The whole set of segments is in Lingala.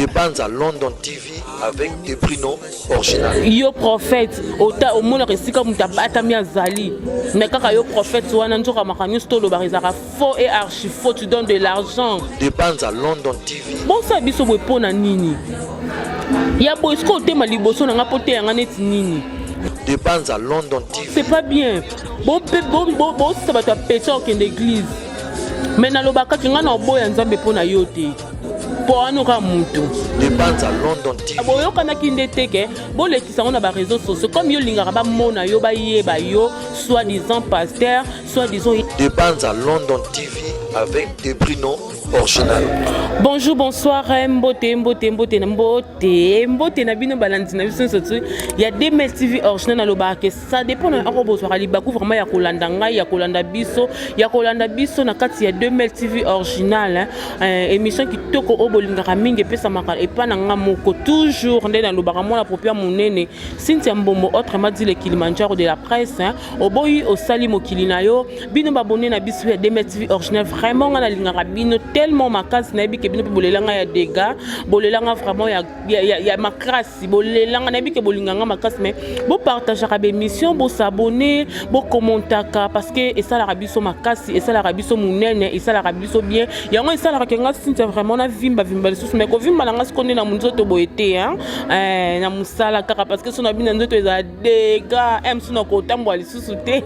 De Banza London TV avec De Bruno original. Yo prophète, ota omonaka esika moto abatami azali. Mais kaka yo prophète wana nzoka makambo nyonso tolobaka ezalaka faux et archi faux, tu donnes de l'argent. De Banza London TV. Bosala biso boye mpo na nini? Ya boye sikoyo otema liboso na nga mpo teya nga neti nini? De Banza London TV. C'est pas bien. Bosisa bato ya pecha okende église. Mais nalobaka ke nga na oboya Nzambe mpo na yo te. Mpo wana oka mutu. De Banza London TV. Boyokanaki nde te ke bolekisa yango na ba réseaux sociaux comme yo olingaka bamona yo bayeba yo soit disant pasteur soit disant. De Banza London TV avec De Bruno original. Bonjour, bonsoir, mbote, mbote, mbote, mbote, mbote na bino balandi na biso nyonso tu ya DML TV original. Nalobaka ke ça dépend na oko bozwaka libaku vraiment ya kolanda ngai, ya kolanda biso, ya kolanda biso na kati ya DML TV original, hein. Émission kitoko oyo bolingaka mingi epesamaka epa na nga moko toujours nde nalobaka mwana propia monene Cynthia Mbombo, autrement dit le Kilimanjaro de la presse, hein. Oboyi osali mokili na yo, bino babone na biso ya DML TV original, vraiment nga nalingaka bino tellement makasi, nayebi ke bino mpe bolelanga ya dégâts, bolelanga vraiment ya, ya, ya, ya makasi, bolelanga, nayebi ke bolinganga makasi, mais bopartageaka bémission, bosabone, bokommentaka parce que esalaka biso makasi, esalaka biso monene, esalaka biso bien. Yango esalaka ke nga Cynthia vraiment na vimba vimba lisusu, mais kovimba na nga siko nde na monzoto boye te, hein? Na mosala kaka parce que so na bino na nzoto ezala dégâts, mosu na kotambola lisusu te.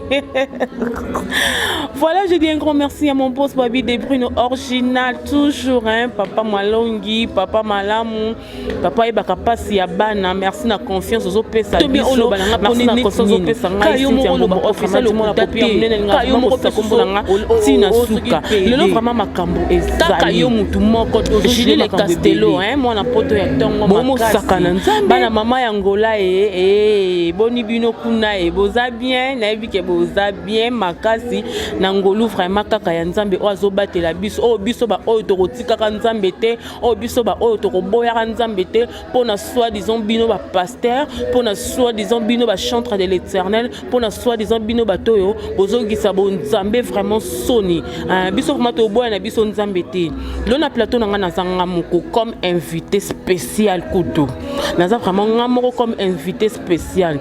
Voilà, je dis un grand merci à mon boss Babi De Bruno original toujours, hein, papa Malongi, papa Malamu, papa yebaka pasi ya bana. Merci na confiance ozopesa biso, merci na confiance ozopesa ngai Cynthia Mbombo, officiel mona popi ya monene nga yo moko kombo na nga tina suka lelo vraiment makambo ezali yo mutu moko Julie Le Castello, hein, mwana poto ya tongo makasi na Nzambe, bana mama ya Ngola e boni bino kuna e boza bien, nayebi ke boza bien makasi na ngolu vraiment kaka ya Nzambe oyo azobatela biso, oyo biso ba oyo tokotikaka Nzambe te, oyo biso ba oyo tokoboyaka Nzambe te mpona soi-disant bino ba pasteur, mpona soi-disant bino ba chantre de l'Éternel, mpona soi-disant bino bato oyo bozongisa bonzambe vraiment soni. Biso vraiment toboya na biso Nzambe te. Lelo na plateau na ngai naza nga moko comme invité spécial, kutu naza vraiment nga moko comme invité spécial.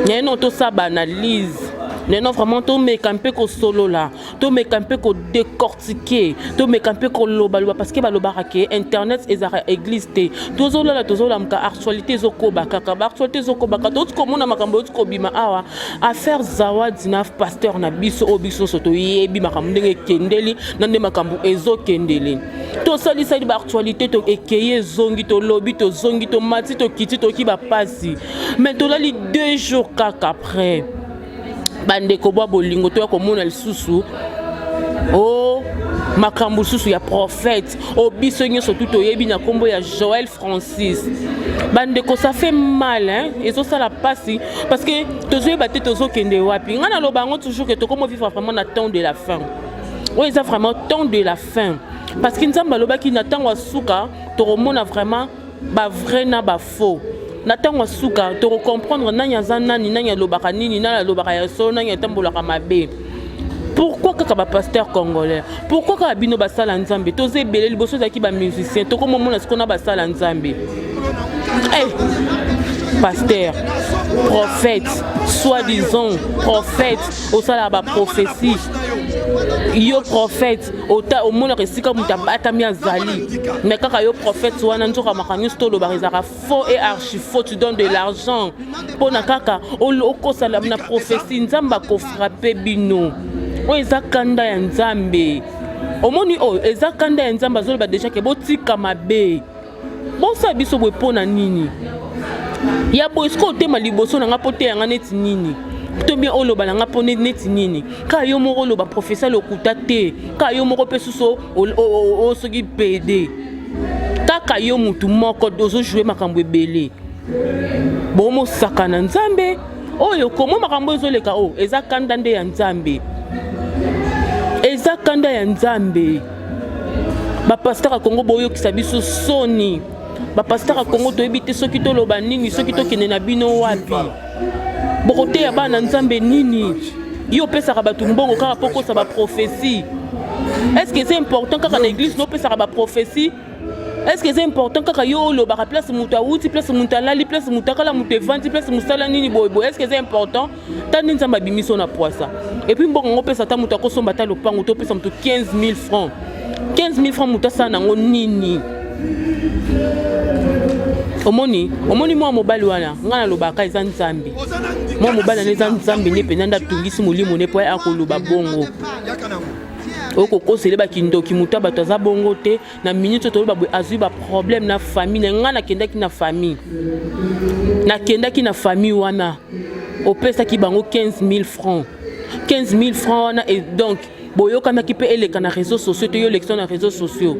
Nayeno tosala baanalyse, nayeno vraiment tomeka mpe kosolola, tomeka mpe kodécortiquer, tomeka mpe kolobaloba parce que balobaka ke internet ezalaka église te. Tozolala, tozolamuka, actualité ezokoba kaka, baactualité ezokobaka, touti komona makambo euti kobima awa, affaire Zawadi na pasteur na biso oyo biso nyonso toyebi makambo ndenge ekendeli na nde makambo ezokendeli. Tosalisali baactualité, to ekei ezongi, tolobi, tozongi, tomati, tokiti, toki bapasi, mais tolali 2 jours kaka après, bandeko bwa bolingo, toya komona lisusu o makambo lisusu ya prophète oyo biso nyonso tu toyebi na nkombo ya Joël Francis. Bandeko, ça fait mal, hein? Ezosala mpasi parce que tozoyeba te tozokende wapi. Ngai naloba yango toujours ke tokomo vivre vraiment na temps de la fin. Oyo eza vraiment temps de la fin parce que Nzambe alobaki na ntango ya suka tokomona vraiment bavrai na bafaux. Na ntango ya suka tokocomprendre nani aza nani, nani alobaka nini, nani alobaka ya solo, nani atambolaka mabe. Pourquoi kaka bapasteur congolais? Pourquoi kaka bino basala Nzambe? Toza ebele. Liboso ezalaki bamusicien, tokomomona sikoyo na basala Nzambe. Hey, pasteur, prophète, soi-disant prophète, osalaka baprophétie. Yo prophète, ota omonaka esika moto abatami azali, mais kaka yo prophète wana nzoka makambo nyonso tolobaka ezalaka faux et archi faux, tu donnes de l'argent mpona kaka okosala na prophétie. Nzambe akofrapper bino. Oyo eza kanda ya Nzambe. Omoni, oyo eza kanda ya Nzambe. Azoloba déjà ke botika mabe, bosala biso boye mpo na nini? Ya boye sikoyo otema liboso na nga mpo te yanga neti nini? To bien oloba na nga mpo neti nini? Kaka yo moko oloba professeur lokuta te, kaka yo moko mpe susu soki pede, kaka yo mutu moko ozojouer makambo ebele, bomosaka na Nzambe. Oyo komo makambo ezoleka, oyo eza kanda nde ya Nzambe, eza kanda ya Nzambe. Bapasteur ya Kongo, boyokisa biso soni. Bapasteur ya Kongo, toyebi te soki toloba nini, soki tokende na bino wapi. Bokoteya bana Nzambe nini? Yo opesaka bato mbongo kaka mpo kosa baprophétie. Est ce que c'est important kaka na église nopesaka baprophétie? Est ce que eza important kaka yo olobaka place moto awuti, place moto alali, place moto akala, moto evandi, place mosala nini boyeboye? Est ce que eza important? Ta nde Nzambe abimisi yo na pwasa. Et puis mbongo yango opesa ata moto akosomba ata lopango, to opesa moto 15 000 francs. 15 000 francs, moto asala nango nini? Omoni, omoni mwa mobali wana, ngai nalobaka eza Nzambe. Mwa mobali wana eza Nzambe nde mpenza nde atungisi molimo ne mpo akoloba bongo. Okokosele bakindoki, moto ya bato aza bongo te. Na minute oyo toloba boye, azwi baproblème na famille na ngai. Nakendaki na famille, nakendaki na famille wana, opesaki bango 15 000 francs. 15 000 francs wana, et donc boyokanaki mpe eleka na réseaux sociaux te. Yo olekisa na réseaux sociaux,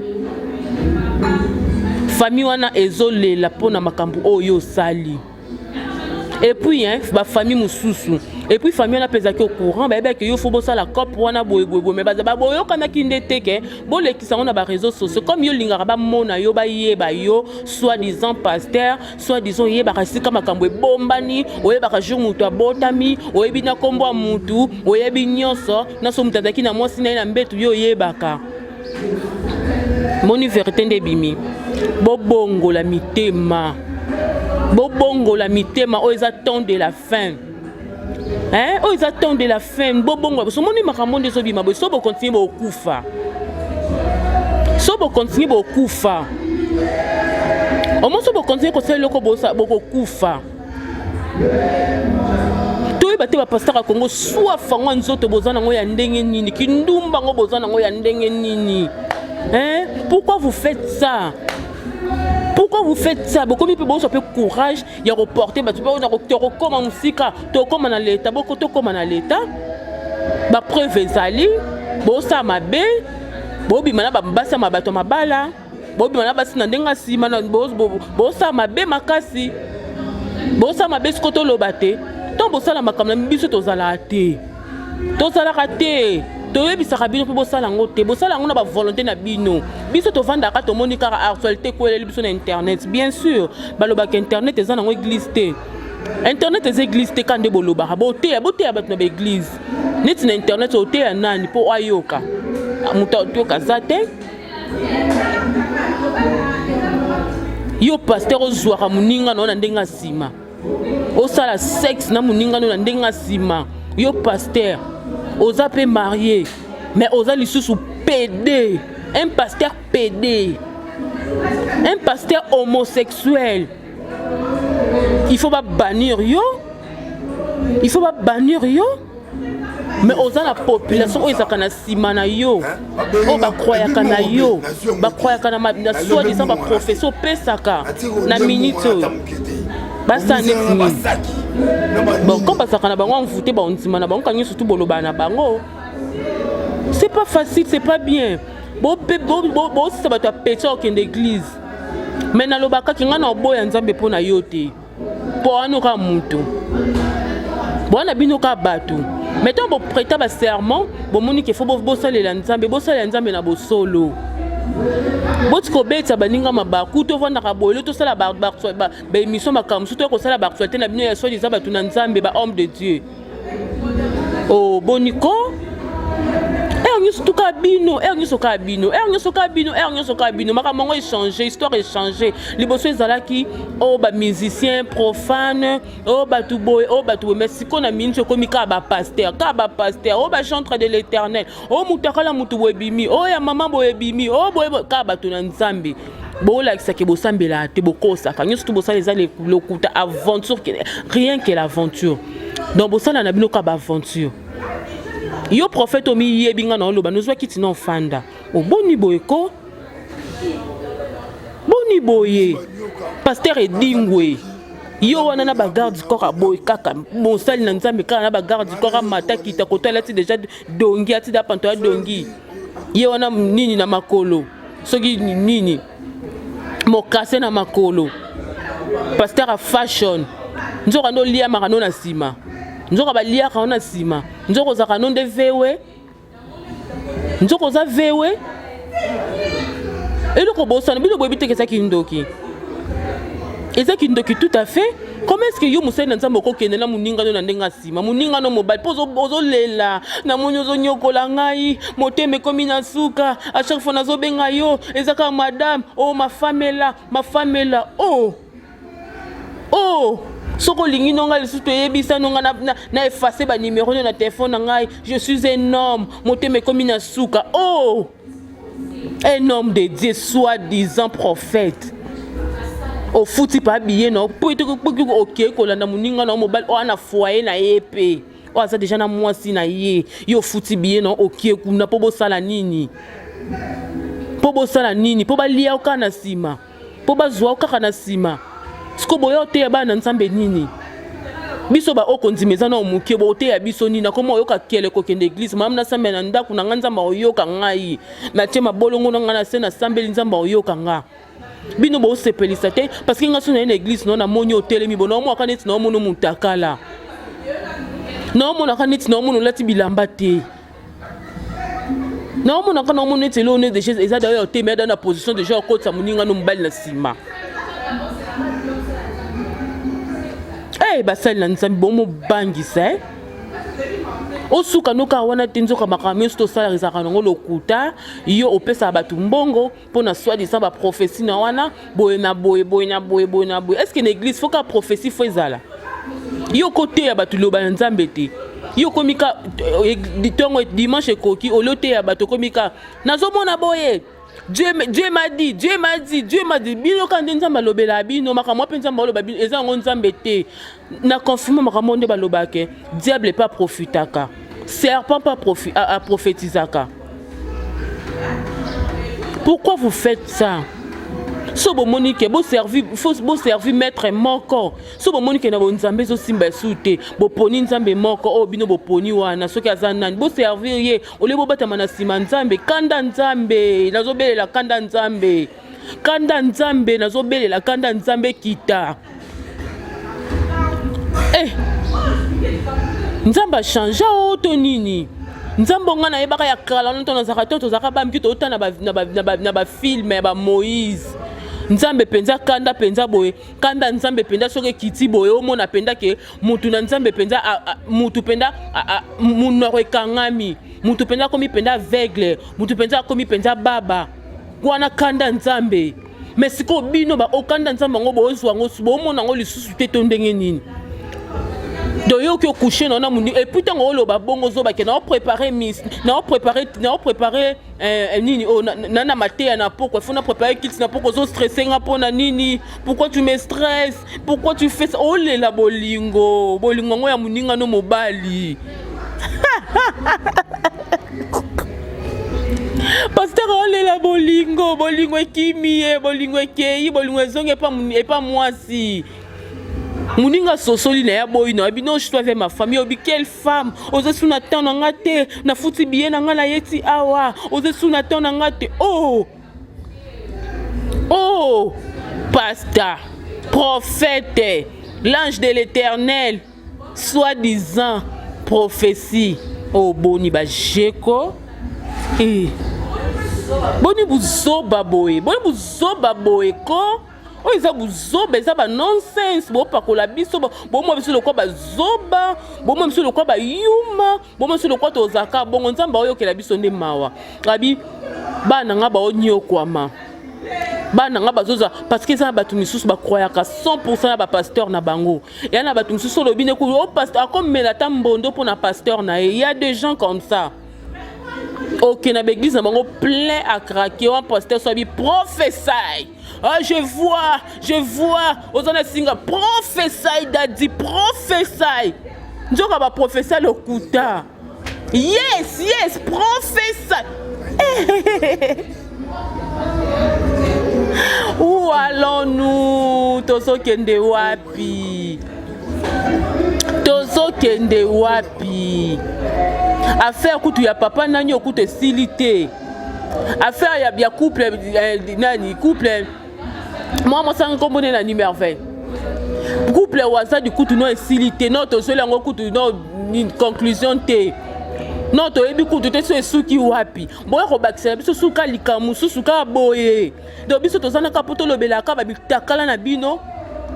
famille wana ezolela mpona makambo oyo osali. Et puis, hein, bafamille mosusu, et puis famille wana mpe ezalaki au courant, bayebaki yo faut bosala cope wana boyeboyeboye, mais baza baboyokanaki nde te ke bolekisa yango na baréseaux sociaux. Comme yo olingaka bamona yo, bayeba yo soit disant pasteur, soit disant oyebaka esika makambo ebombani, oyebaka jour moto abotami, oyebi na nkombo ya mutu, oyebi nyonso nyonso. Moto azalaki na mwasi na ye na mbetu, yo oyebaka. Moni vérité nde ebimi. Bobongola mitema, bobongola mitema. Oyo eza temps de la fin, hein? Oyo eza temps de la fin. Bobongola. Somoni makambo nde ezobima boye. So bokontinue, bokufa. So bokontinue, bokufa. Omo so bokontinue kosala eloko, bokokufa. Toyeba te, bapasteur ya Congo, soif yango ya nzoto boza nango ya ndenge nini? Kindumba yango boza nango ya ndenge nini, hein? Pourquoi vous faites ça? Pourquoi vous faites ça? Bokomi mpe bozwa mpe courage ya koporter bato mpe tokokóma mosika, tokóma na leta, boko tokóma na leta. Bapreuve ezali. Bosala mabe, bobima na basi ya bato ya mabala, bobima na basi na ndenge ya nsima, bosala mabe makasi, bosala mabe. Siko toloba te, ntango bosala makambo na biso, tozalaka te, tozalaka te. Toyebisaka bino mpe bosala yango te, bosala yango na bavolonté na bino. Biso tovandaka, tomoni kaka actualité ekweleli biso na internet. Bien sûr, balobaka internet eza nango église te. Internet eza église te. Ka nde bolobaka, boteya, boteya bato na baéglise neti na internet. Oteya nani mpo ayoka? Moto ayoka aza te. Yo pasteur, ozwaka moninga na yo na ndenge ya nsima, osala sexe na moninga no na ndenge ya nsima. Yo pasteur, oza mpe marié, mais oza lisusu PD. Un pasteur PD, un pasteur homosexuel, il faut babannir yo, il faut babannir yo. Mais oza na population oyo ezalaka na nsima na yo, oyo bakroyaka na yo, bakroyaka na soi-disant baprophétie opesaka. Na minute oyo basala neti nini? Bon, comme bazalaka na bango envoûté, bandima na bango kangi, surtout bolobaka na bango. C'est pas facile, c'est pas bien. Bosisa bato ya peti okende église. Mais nalobakaki ngai na oboya Nzambe mpo na yo te, mpo wana kaka mutu bwana bino kaka bato. Mais ntango boprêter baserment, bomoni ke faut bosalela Nzambe, bosalela Nzambe na bosolo. Boti kobetisa baninga mabaku. Tovandaka boye, tosala baémission, makambo mosusu, toya kosala baactualité na bino ya soi eza bato na Nzambe, bahomme de Dieu. O boniko, heure nyonso tuka bino, heure nyonso kaka bino, heure nyonso kaka bino, heure nyonso kaka bino. Makambo yango echanger, histoire echanger. Liboso ezalaki oyo bamusicien profane, oyo bato boye, oyo bato boye. Mais sikoyo na miniti ekomi kaka bapasteur, kaka bapasteur, oyo bachantre de l'Éternel, oyo moto akala motu boye ebimi, oyo ya mama boye ebimi, oyo boye, kaka bato na Nzambe. Bolakisaki bosambelaka te, bokosaka nyonso tu bosala eza lokuta, aventure, rien que l'aventure. Donc bosala na bino kaka baaventure. Yo prophète, omiyebi. Nga na oloba, nozwaki ntina ofanda oboni boye ko, boni boye. Pasteur Edingwe, yo wana na bagarde corps aboye kaka mosali na Nzambe, kaka na bagarde corps, amata kita kotala ti déjà dongi, ati da panto ya dongi. Ye wana nini na makolo, soki nini mokase na makolo, pasteur ya fashion. Nzoka nde oliamaka no na nsima, nzoka baliaka no na nsima, nzoka ozalaka no nde vewe, nzoka oza vewe. Eloko bosana bino, boyebi teke ezaki ndoki. Eza kindoki tout à fait. Comment est-ce que yo mosali na Nzambe okokende na moninga no na ndenge ya nsima, moninga no mobali, mpo ozolela, namoni ozonyokola ngai, motema ekomi na suka, à chaque fois nazobenga yo, eza kaka madame, oh ma femme est là, ma femme est là, oh oh soki olingi no ngai lisusu toyebisa no ngai na, na, na efface banimero no na telefone na ngai, je suis un homme, motema ekomi na suka, oh un homme de Dieu soi-disant prophète ofuti pa billet na po ete okei kolanda moninga na mobali oyo na foyer na ye mpe oyo aza deja na mwasi na ye, yo ofuti billet na okie kuna mpo bosala nini? Mpo bosala nini? Mpo balia yo kaka na nsima, mpo bazwa yo kaka na nsima. Siko boya oteya bana na Nzambe nini? Biso ba oyo kondima eza nao moke, boteya biso nini? Nakoma oyoka kele kokende eglise, malamu nasambela na ndako na ngai, Nzambe akoyoka ngai. Natie mabolongo na ngai na se, nasambeli, Nzambe akoyoka nga. Bino bosepelisa te parce que nga so naye na eglise no namoni otelemi bo naomonaka neti naomona mutakala, naomonaka neti naomona olati bilamba te, naomonaka naomona neti eloko neti deja eza dayo otemi ada na position deja okotisa moninga no mobali na nsima. Hey, basali na Nzambe bomobangisa eh? Osuka noka wana te, nzoka makambo nyonso tosalaka ezalaka nango lokuta. Yo opesaka bato mbongo mpo na soi-disant baprophétie na wana boye na boye, boye na boye, boye na boye. Est-ce que na église faut ka prophétie faut ezala? Yo koteya bato liloba ya Nzambe te, yo okomi ka ntongo dimanche ekoki olio oteya bato, okomi ka nazomona boye, Dieu, Dieu m'a dit, Dieu m'a dit, Dieu m'a dit. Bino ka nde Nzambe alobela bino, makambo mpe Nzambe aloba bino, eza yango Nzambe te. Na confirme makambo nde balobaka, diable pas profitaka, serpent pas profi, a, a prophétisaka. Pourquoi vous faites ça? So bomoni ke boservi, faut boservi maître moko. So bomoni ke na bonzambe ezosimba esu te, boponi Nzambe moko oyo bino boponi wana, soki aza nani, boservir ye olie bobatama na nsima Nzambe. Kanda Nzambe, nazobelela kanda Nzambe, kanda Nzambe, nazobelela kanda Nzambe kita. Eh, Nzambe achange o to nini? Nzambe nga nayebaka ya kala no to nazalaka to tozalaka bamiki totala na bafilme ya bamoïse. Nzambe mpenza kanda mpenza boye, kanda Nzambe mpenza soki ekiti boye, omona mpenza ke mutu na Nzambe mpenza mutu mpenza munoko ekangami, mutu mpenza akomi mpenza aveugle, mutu mpenza akomi mpenza baba wana, kanda Nzambe. Mais sikoyo bino ba okanda Nzambe yango bozwa yango, bomona yango lisusu te to ndenge nini? Donc yo oki ocouche na muni, et puis ntango oloba bongo ozobake na oprépare miss, na oprépare, na oprépare nini oyo na na mateya na pokwa, faut na préparer kiti na pokwa, ozostresse nga mpo na nini? Pourquoi tu me stresses? Pourquoi tu fais ça? Olela bolingo, bolingo yango ya moninga no mobali. Pasteur olela bolingo, bolingo ekimi ye, bolingo ekei, bolingo ezongi epa mwasi. Moninga sosoli na ya boyi na bino, je suis avec ma famille, obi quelle femme, oza suna temps na nga te, nafuti billet na nga na yeti awa, oza suna temps na nga te. Oh oh, pasteur, prophète, l'ange de l'Éternel, soi-disant prophétie. Oh boni bajeko eh. Boni buzoba boye, boni buzoba boye ko oyo eza buzoba, eza ba nonsense. Bopakola biso, bomwa biso lokwa bazoba, bomwa biso lokwa bayuma, bomwa biso lokwa tozalaka bongo. Nzambe aoyokela biso nde mawa, abi bana nga baonyokwama, bana nga bazozwa, parce que eza na bato misusu bakroyaka 100% na bapasteur na bango. Ya na bato misusu olobi ne kuyu o pasteur akomela ata mbondo mpo na pasteur na ye. Ya des gens comme ça, ok, na baeglise na bango plein à craquer, wana pasteur so abi prophesy, ah, je vois, je vois oza na singa, prophesy daddy, prophesy. Nzoka baprofesa lokuta. Yes, yes, prophesy. Où allons-nous? Tozokende wapi? Tozokende wapi? Affaire kutu ya papa nani okutu esili te. Affaire ya couple nani couple mwa mwasanga nkombo nde nani merveille couple wazadi kutu no esili te, no tozweli yango kutu no conclusion te, no toyebi kutu te so esuki wapi. Boya kobakisela biso suka likambo mosusu kaka boye. Donc biso toza naka mpo tolobelaka babitakala na bino.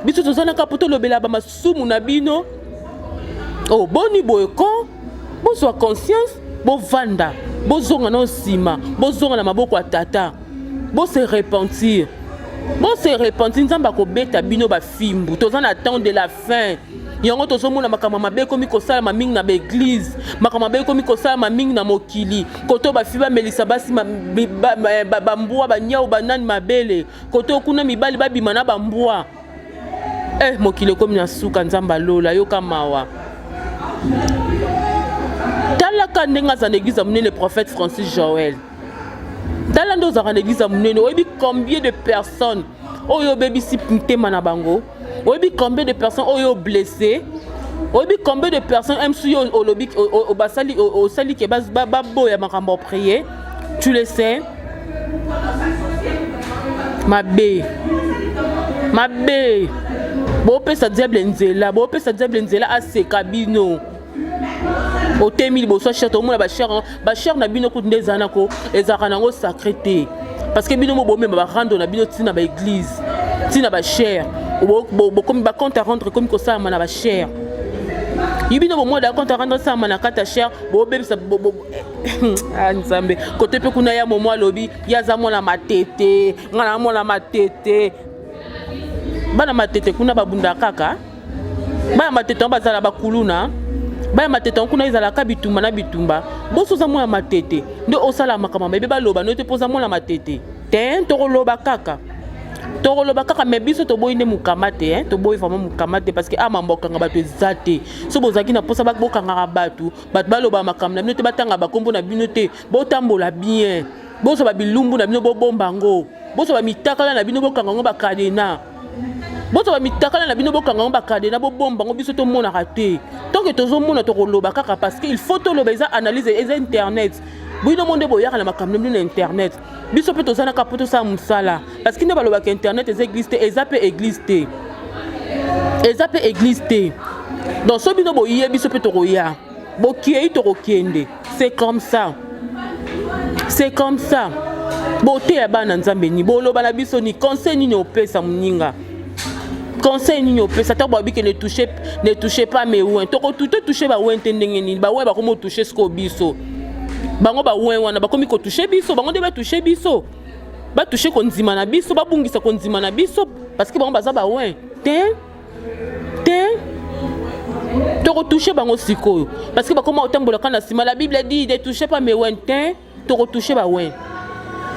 Biso toza na kaka po tolobela ba masumu na bino. Oh, boni boye ko? Bozwa conscience, bovanda, bozonga na nsima, bozonga na maboko ya tata. Bo se repentir. Bo se repentir, Nzambe akobeta bino ba fimbu. Toza na temps de la fin. Yango tozomona makambo mabe ekomi kosalama mingi na baeglize, makambo mabe ekomi kosalama mingi na mokili. Koto bafi bamelisa basi bambwa, banyau, banani mabele. Koto kuna mibali babima na bambwa. Eh, mokili ekomi na suka. Nzambe alola, yoka mawa. Talaka ndenge aza na eglize ya monene, prophète Francis Joël. Tala nde ozalaka na eglize ya monene, oyebi combien de personnes oyo obebisi motema na bango, oyebi combien de personnes oyo blessé, oyebi combien de personnes msu yo olobi basali osali ke baboya makambo ya prier, tu le sais. Mabe mabe, bopesa diable nzela, bopesa diable nzela aseka bino. Otemi liboso ya chaire, tomona bachaire, bachaire na bino kutu nde ezala nako, ezalaka nango sacré te, parce que bino mo bomema barando na bino ntina baeglise, ntina bachaire, bokomi bacompte à rendre ekomi kosalama na bachaire. Yi bino bomona compte à rendre esalama na kati ya chaire, bobebisa. Ah, Nzambe, kote mpe kuna ya momo alobi ye aza mwana Matete, nga na mwana Matete. Bana Matete kuna babunda kaka, bana Matete yango bazala bakuluna, bana Matete yango kuna ezalaka bitumba na bitumba. Boso oza mwana Matete nde osala makambo mabe, baloba no te mpo oza mwana Matete te. Tokoloba kaka, tokoloba kaka, mais biso toboyi nde mokama te, toboyi vraiment mokama te, parce que amambo okanga bato eza te. So bozalaki na mposa bokangaka bato, bato baloba makambo na bino te, batanga bakombo na bino te. Botambola bien, bozwa babilumbu na bino, bobomba yango, bozwa bamitakala na bino, bokanga yango bacadenas, bozwa bamitakala na bino, bokanga yango bacadenas, bobomba yango, biso tomonaka te. Tant que tozomona, tokoloba kaka, parce que il faut toloba. Eza analyse, eza internet. Bino mo nde boyaka na makambo na bino na internet, biso mpe toza naka mpo tosala mosala, parce que nde balobaka internet eza église te, eza mpe église te, eza mpe église te. Donc so bino boye, biso mpe tokoya, bokei, tokokende. C'est comme ça, c'est comme ça. Boteya bana Nzambe nini? Boloba na biso ni conseil nini opesa moninga? Conseil nini opesa? Ntango babi ke ne touchez pas mes oints, totouche baoints te. Ndenge nini baoints bakomi otouche sikoyo biso? Bango baoints wana bakomi kotouche biso, bango nde batouche biso, batouche kondima na biso, babungisa kondima na biso, parce que bango baza baoints te te. Tokotouche bango sikoyo parce que bakoma kotambolaka na nsima. La Bible dit: ne touchez pas mes oints te. Tokotouche baoints,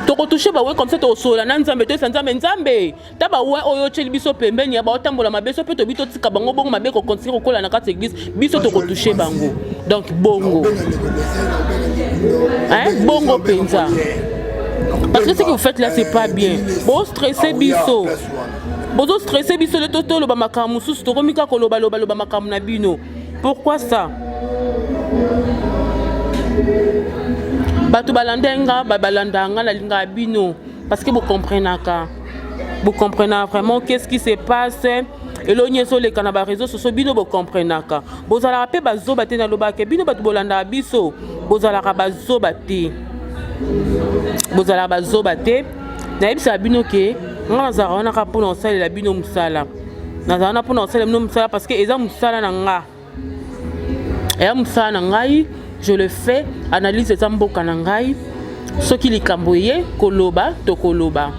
tokotouche baoints comme ça tokosolola na Nzambe, toyesa Nzambe: Nzambe, ta baoints oyo otyeli biso pembeni ya baotambola mabe, so mpe tobi totika bango bongo, mabe kokontinue kokola na kati ya église. Biso tokotouche bango. Donc bongo, hein? Bongo mpenza, parce que ce que vous faites là, c'est pas bien. Bostresse biso, bozostresse biso le toloba makambo mosusu, tokomi kaka kolobalobaloba makambo na bino. Pourquoi ça? Bato balanda nga, balanda nga, nalingaka bino parce que bocomprenaka, bocomprenaka vraiment qu'est-ce qui se passe. Eloko nyonso oleka na baréseau sociaux, bino bocomprenaka, bozalaka mpe bazoba te. Nalobaka, bino bato bolandaka biso, bozalaka bazoba te, bozalaka bazoba te. Nayebisaka bino ke nga nazalaka wana kaka mpona kosalela bino mosala. Nazala wana mpona kosalela bino mosala parce que eza mosala na nga, eya mosala na ngai, je le fais. Analyse eza mboka na ngai. Soki likambo eye koloba, tokoloba,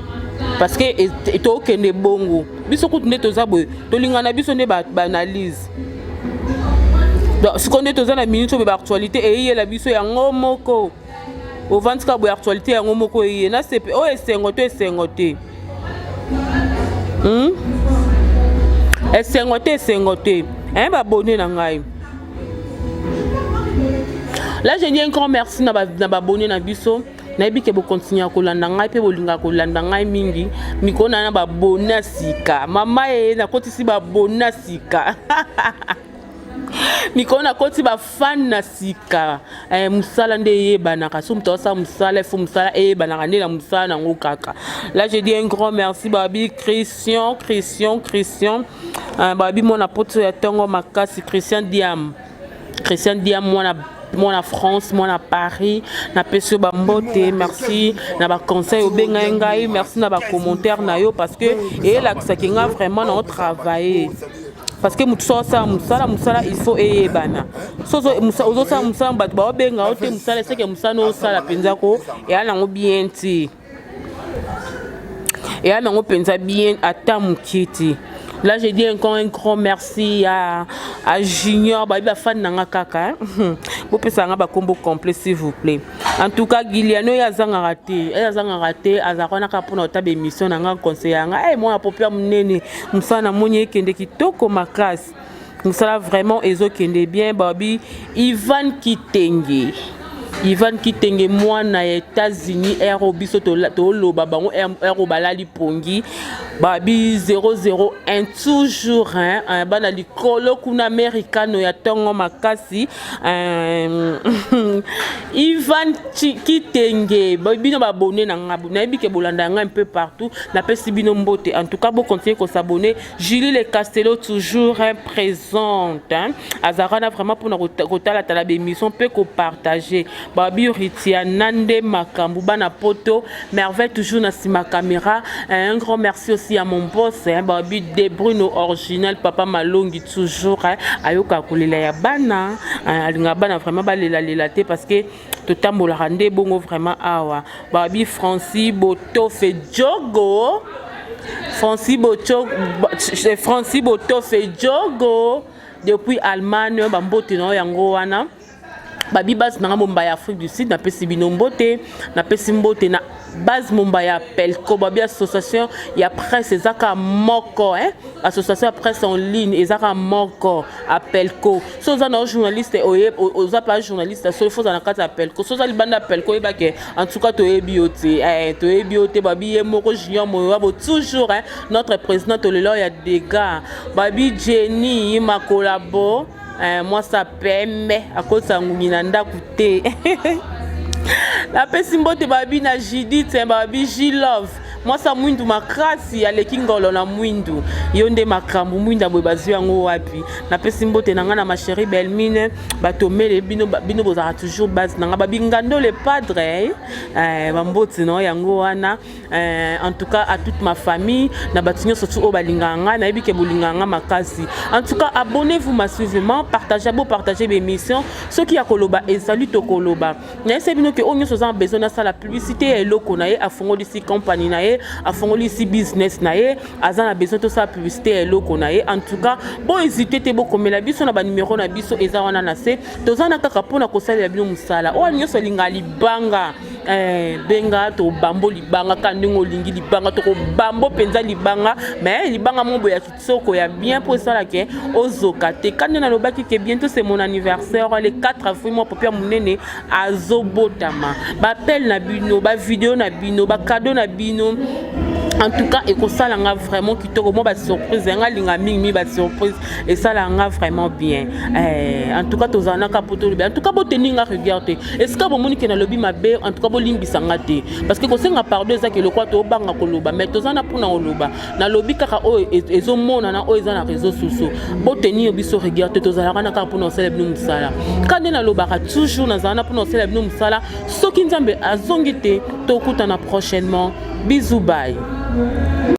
parce que tokende bongo. Biso kutu nde toza boye, tolingana biso nde baanalyse. Donc sikoyo nde toza na minute oyo, baactualité eyeyela biso yango moko. Ovandi kaka boye, actualité yango moko eye na sepe oyo. Esengo to esengo te? Esengo te, esengo te, hein? Babone na ngai là, je dis un grand merci na babone na biso. Nayebi ke bokontinue kolanda ngai mpe bolingaka kolanda ngai mingi. Mikolo na na babone ya sika, mama ye nakotisi babone ya sika, mikolo nakoti bafan na sika. Mosala nde eyebanaka. So moto asala mosala, efo mosala eyebanaka nde na mosala nango kaka. Là, je dis un grand merci. Babi Christian, Christian, Christian, babi mwana poto ya ntongo makasi, Christian Diam, Christian Diam, mwana. Mwana France, mwana Paris, napesi yo bambote. Merci na baconseil obengai ngai, merci na bacommentaire na yo, parce que eyelakisaki nga vraiment na otravailler, parce que motu so osala mosala, mosala il faut eyebana. So ozosala mosala, bato baobenga yo te, mosala eseke mosala osala mpenza ko eya nango bien te, eya nango mpenza bien ata mokie te. Là, j'ai dit encore un grand merci à Junior. Babi bafani nanga kaka bopesa nga bakombo complet, s'il vous plaît. En tout cas, Giliano, oyo azangaka te, oyo azangaka te, azalaka wana kaka mpona kotaba émission na nga, conseil ya nga. Mwana popi ya monene, mosala namoni ekende kitoko makasi, mosala vraiment ezokende bien. Babi Ivan Kitenge, Ivan Kitenge, mwana ya États-Unis, ero biso toloba bango ero balali pongi. Babi 001 toujours, hein, bana likolo kuna americano ya ntongo makasi. Ivan Kitenge, bino babone na nga, nayebi ke bolanda nga un peu partout, napesi bino mbote. En tout cas, bocontinue kos'abonner. Julie Le Castello, toujours, hein, présente, hein. Azalaka na vraiment mpona kotalatala bémission mpe kopartage. Babi Ritiana nde makambo, bana poto merveille, toujours na nsima caméra. Un grand merci aussi à mon boss, hein, babi De Bruno original, papa Malongi, toujours, hein, ayoka kolela ya bana, hein, alingaka bana vraiment balelalela te, parce que totambolaka nde bongo vraiment awa. Babi Francis Botofe Jogo, Francis Boto, Francis Botofe Jogo depuis Allemagne, bambote na yo yango wana. Babi base nanga momba ya Afrique du Sud, napesi bino mbote, napesi mbote na base momba ya Pelco. Babi association ya presse eza kaka moko, hein? Association ya presse en ligne eza kaka moko, Apelco. So oza na journaliste, oza pa journaliste, so ifo oza na kati ya Pelco. So oza libanda ya Pelco, oyebake en tout cas toyebi yo te, toyebi yo te. Babi ye moko Junior Moyoabo, toujours, hein? Notre président, tolela ya dégâts. Babi Jenny Makolabo, mwasi pembe akotisa ngungi na ndako te, napesi mbote. Babi na Judith, babi Gilove, mwasi ya mwindu makasi, aleki ngolo na mwindu. Yo nde makambo, mwindu boye bazwi yango wapi? Napesi mbote na ngai na ma chérie Belmine, bato mele bino, bino bozalaka toujours base na ngai. Babingando le padre, bambote na yango wana. En tout cas, à toute ma famille, na bato nyonso tu oyo balingaka ngai, nayebi ke bolingaka ngai makasi. En tout cas, abonnez-vous massivement, partagez, bopartage bémission. Soki ya koloba ezali, tokoloba. Nayebisa bino ke oyo nyonso oza na besoin nasala publicité ya eloko na ye, afongolisi compagnie na ye, afongolisi business na ye, aza na besoin tosala publicité ya eloko na ye, en tout cas bohésite te, bokomela biso na banimero na biso eza wana na se. Toza na kaka mpona kosalela bino mosala. Oyo nyonso alingaka libanga, benga, tobambo libanga ka ndenge olingi libanga, tokobambo mpenza libanga. Mais libanga mo boye ya kitoko ya bien, mpo esalake ozoka te. Ka nde nalobaki ke bientôt c'est mon anniversaire, le 4 avril, mwa popi ya monene azobotama. Baappel na bino, bavideo na bino, bacadeau na bino, en tout cas ekosala nga vraiment kitoko. Mwa basurprise yanga alinga mingi, basurprise esala nga vraiment bien. En tout cas, tozala naka po tolobi. En tout cas, boteni nga rigueur te. Esika bomoni ke nalobi mabe, en tout cas bolimbisa nga te, parce que kosenga pardon eza ke lokwa tobanga koloba, mais toza na mpona koloba. Nalobi kaka oyo ezomonana, oyo eza na réseau sociaux. Boteni yo biso rigueur te, tozalaka na kaka mpona kosala bino mosala. Ka nde nalobaka toujours, nazala na mpona kosala bino mosala. Soki Nzambe azongi te, tokutana prochainement. Bisous, bye.